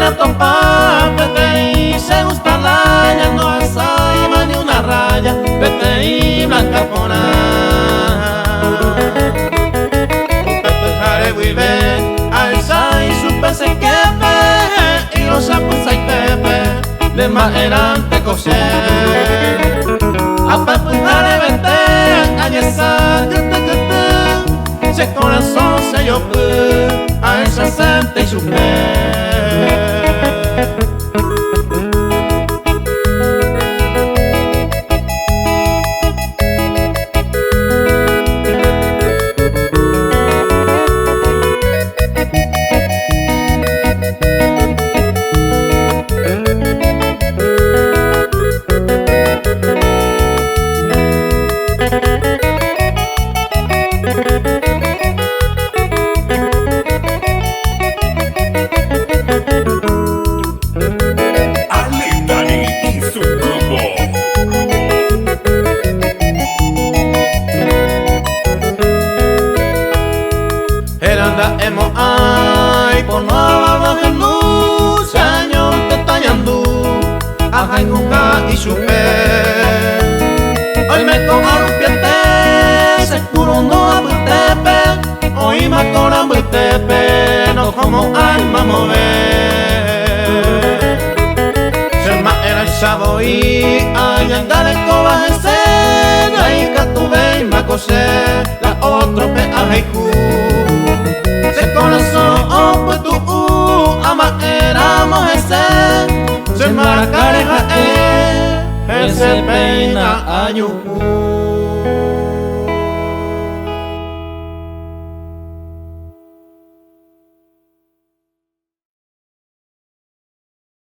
Pena topa peteĩ che gusta laya ndohasáiva ni una raya peteĩ blanca porã. Upe pyhare guive ahecha ichupe che képe he'írõ che apysaitépe nde mba'erãnte ko che. Ape pyharevete ajesa kyty kyty che korasõ che jopy ahechasénte ichupe. Ale Dani y su grupo. Héra nda'emo'ãi pono ahendu che añónte tañandu ahayhuha ichupe. Oime ko'ã rupiete che kurundu apytépe oĩma kora mbytépe nohomo'ãi mamove. Che mba'erãicha voi añangarekóva hese ndaikatuvéima ko che la ótrope ahayhu. Che korasõ opytu'u ama'ẽramo hese che mbaraka reha'e hese péina ajuhu.